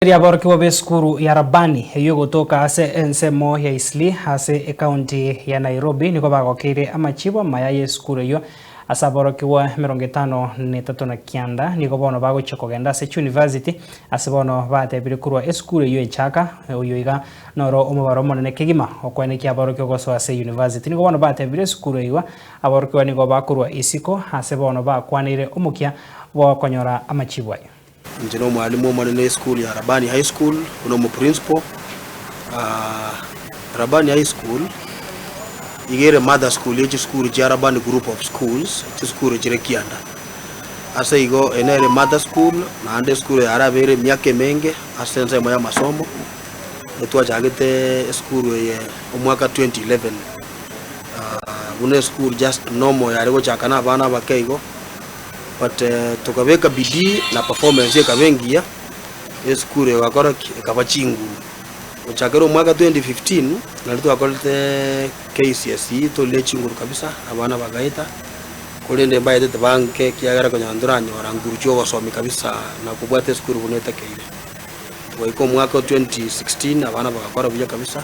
Erio aborokigwa b'esukuru ya Rabani, eyio egotoka ase ensemo ya Eastleigh ase ekaunti ya Nairobi, nigo bagokeire amachibo amaya y'esukuru eyio ase aborokigwa 53 nigo bono bagochia kogenda ase chiuniversity ase bono batebire korwa esukuru eyio echaka. Oyo iga noro omobaro omonene kegima okoenekia aborokigwa gosoa ase university. Nigo bono batebire esukuru eyio aborokigwa nigo bakorwa isiko ase bono bakwaneire omokia bw'okonyora amachibo ayio. Inche nomwalimu omonene esukuru ya Rabani High School, buna omoprinciple. Rabani High School iga ere mother school ye chisukuru chia Rabani Group of Schools, chisukuru chire kianda. Ase igo eye nere mother school, naende esukuru yarabeire emiaka emenge ase ensemo y'amasomo, etwachagete esukuru eye omwaka 2011 buna esukuru just normal yare gochaka na abana abake igo. But tokabeka bidii na performance ekaba engiya, esukuru egakora ki? Ekaba chinguru. Gochakera omwaka 2015, nario twakorete KCSE tori ne chinguru kabisa, abana bagaeta, korende mbaetete banke ekiagera konya ntoranyora nguru chia ogosomi kabisa na kobwata esukuru buna etakeire. Goika omwaka o 2016 abana bagakora buya kabisa,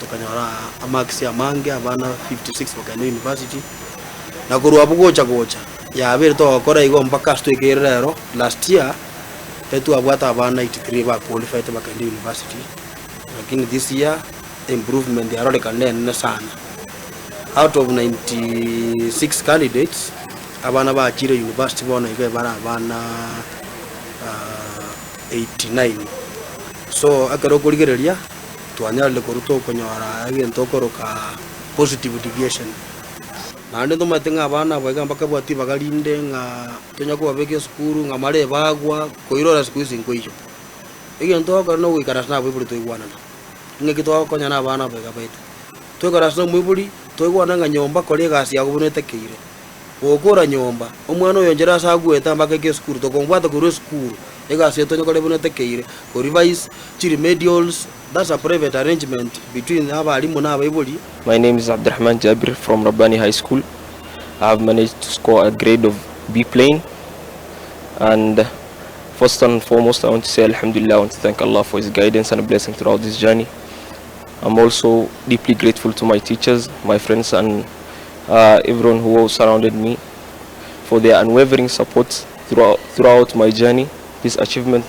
tokanyora amarks amange, abana 56 bakaenda university. Na korwa abwo gocha gocha, yabeire togokora igo mpaka ase toikeire rero, last year, etwabwate abana 83 ba qualified bakagenda university, lakini this year improvement yarorekana nenene sana. Out of 96 candidates, abana bachire university bono iga bare abana 89. So ekero okorigereria, twanyarire korwa tokonyora egento okoroka positive deviation. Naende ntomanyete ng'a abana aba iga mbakabwati ribaga rinde ng'a tonya kobabeka esukuru ng'a mara ebagwa koirora siku hizi nkoiyo. Egento ogokora na ogoikaransa na abaibori toigwanana, ng'aki twagokonya na abana aba iga baito. Toikaranse na omoibori, toigwane ng'a nyomba kora egasi yago buna etakeire. Gokora nyomba, omwana oyo nchera ase agwete mpaka aike esukuru, tokomobwata korwa esukuru, egasi eye tonya kora buna etakeire, ko revise chiremedials, That's a private arrangement between abalimu na abaibori. My name is Abdurahman Jabir from Rabbani High School. I have managed to score a grade of B plain and first and foremost I want to say Alhamdulillah, I want to thank Allah for his guidance and blessing throughout this journey. I'm also deeply grateful to my teachers, my friends and uh, everyone who surrounded me for their unwavering support throughout, throughout my journey. This achievement,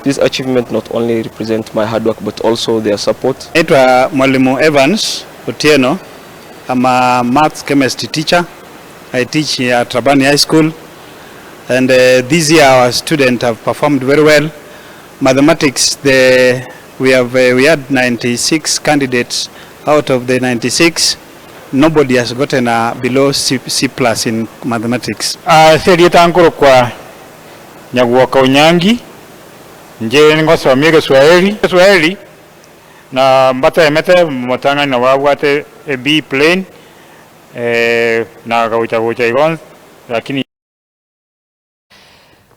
this achievement not only represents my hard work but also their support. Naitwa Mwalimu Evans Otieno. I'm a maths chemistry teacher. I teach at Rabani High School. And this year our students have performed very well. Mathematics, the, we, have, we had 96 candidates. Out of the 96, nobody has gotten a below C, C plus in mathematics. Ase erieta nkorokwa Nyagwoka Onyangi, inche ngosomia Egeswahili, Egeswahili na mbatemete omotang'ani nabo abwate e B plain na gocha gocha igo lakini.